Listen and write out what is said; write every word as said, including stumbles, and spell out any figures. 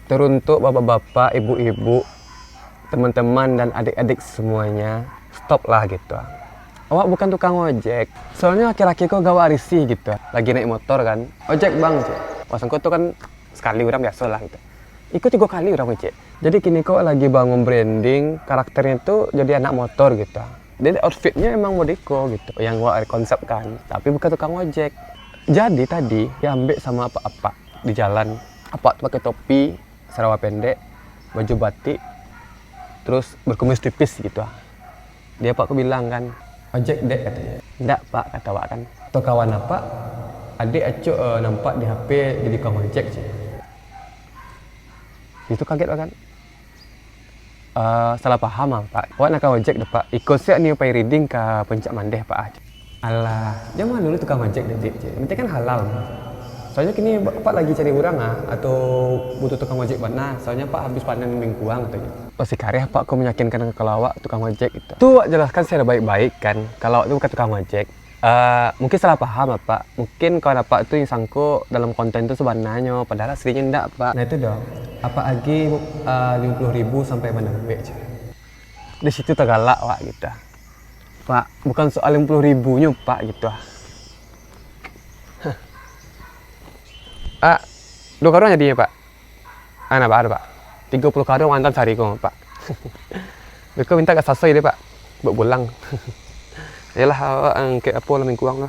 Teruntuk bapak-bapak, ibu-ibu, teman-teman dan adik-adik semuanya, stop lah gitu. Awak bukan tukang ojek. Soalnya akhir-akhir ko gawak risih gitu. Lagi naik motor kan, "Ojek bang," cek. Wah, sangko tu kan sekali urang biaso lah gitu. Iko tigo kali urang ojek. Jadi kini ko lagi bangun branding, karakternyo tu jadi anak motor gitu. Jadi outfitnyo emang modeko gitu, yang wak konsepkan, tapi bukan tukang ojek. Jadi tadi diambek sama apak-apak di jalan. Apak tu pakai topi, sarawa pendek, baju batik, terus berkumis tipis gitu ah. Dia apak ko bilang kan, "Ojek dek," katanya. "Ndak pak," kata awak kan. Atau kawan apak, "Adek acok eh, nampak di H P jadi tukang ojek," cek. Itu kaget awak kan. "Eh, salah paham ah, Pak. Awak nak ka ojek doh, Pak. Iko siak niyo pai riding ka Puncak Mandeh, Pak." "Alah, jan malu dulu tukang ojek, Dek, cek. Yang penting kan halal." "Soalnyo kini Bapak lagi cari urang ah, atau butuh tukang ojek bana, soalnyo Pak habis panen bingkuang," katonyo. Oh, si kareh Apak ko meyakinkan kalau awak tukang ojek gitu. Tu awak jelaskan secara baik-baik kan, kalau awak tu bukan tukang ojek. Eh, mungkin salah paham, Pak. Mungkin kawan Apak tu yang sangko dalam konten tu sebenarnyo, padahal aslinyo ndak, Pak. Nah, itu doh. Apak agih, eh, limo puluah ribu sampai mandambek, cek. Di situ tagalak awak gitu. "Pak, bukan soal limo puluah ribunyo, Pak," gitu. "Ah, duo karung jadinyo, Pak?" "Ah, nah, baa, Pak. Tigo puluah karung antam sahari ko, Pak." Beko mintak agak sasoi deh, Pak. Buek bulang. Iyolah, awak angkek apo lah bingkuang tu.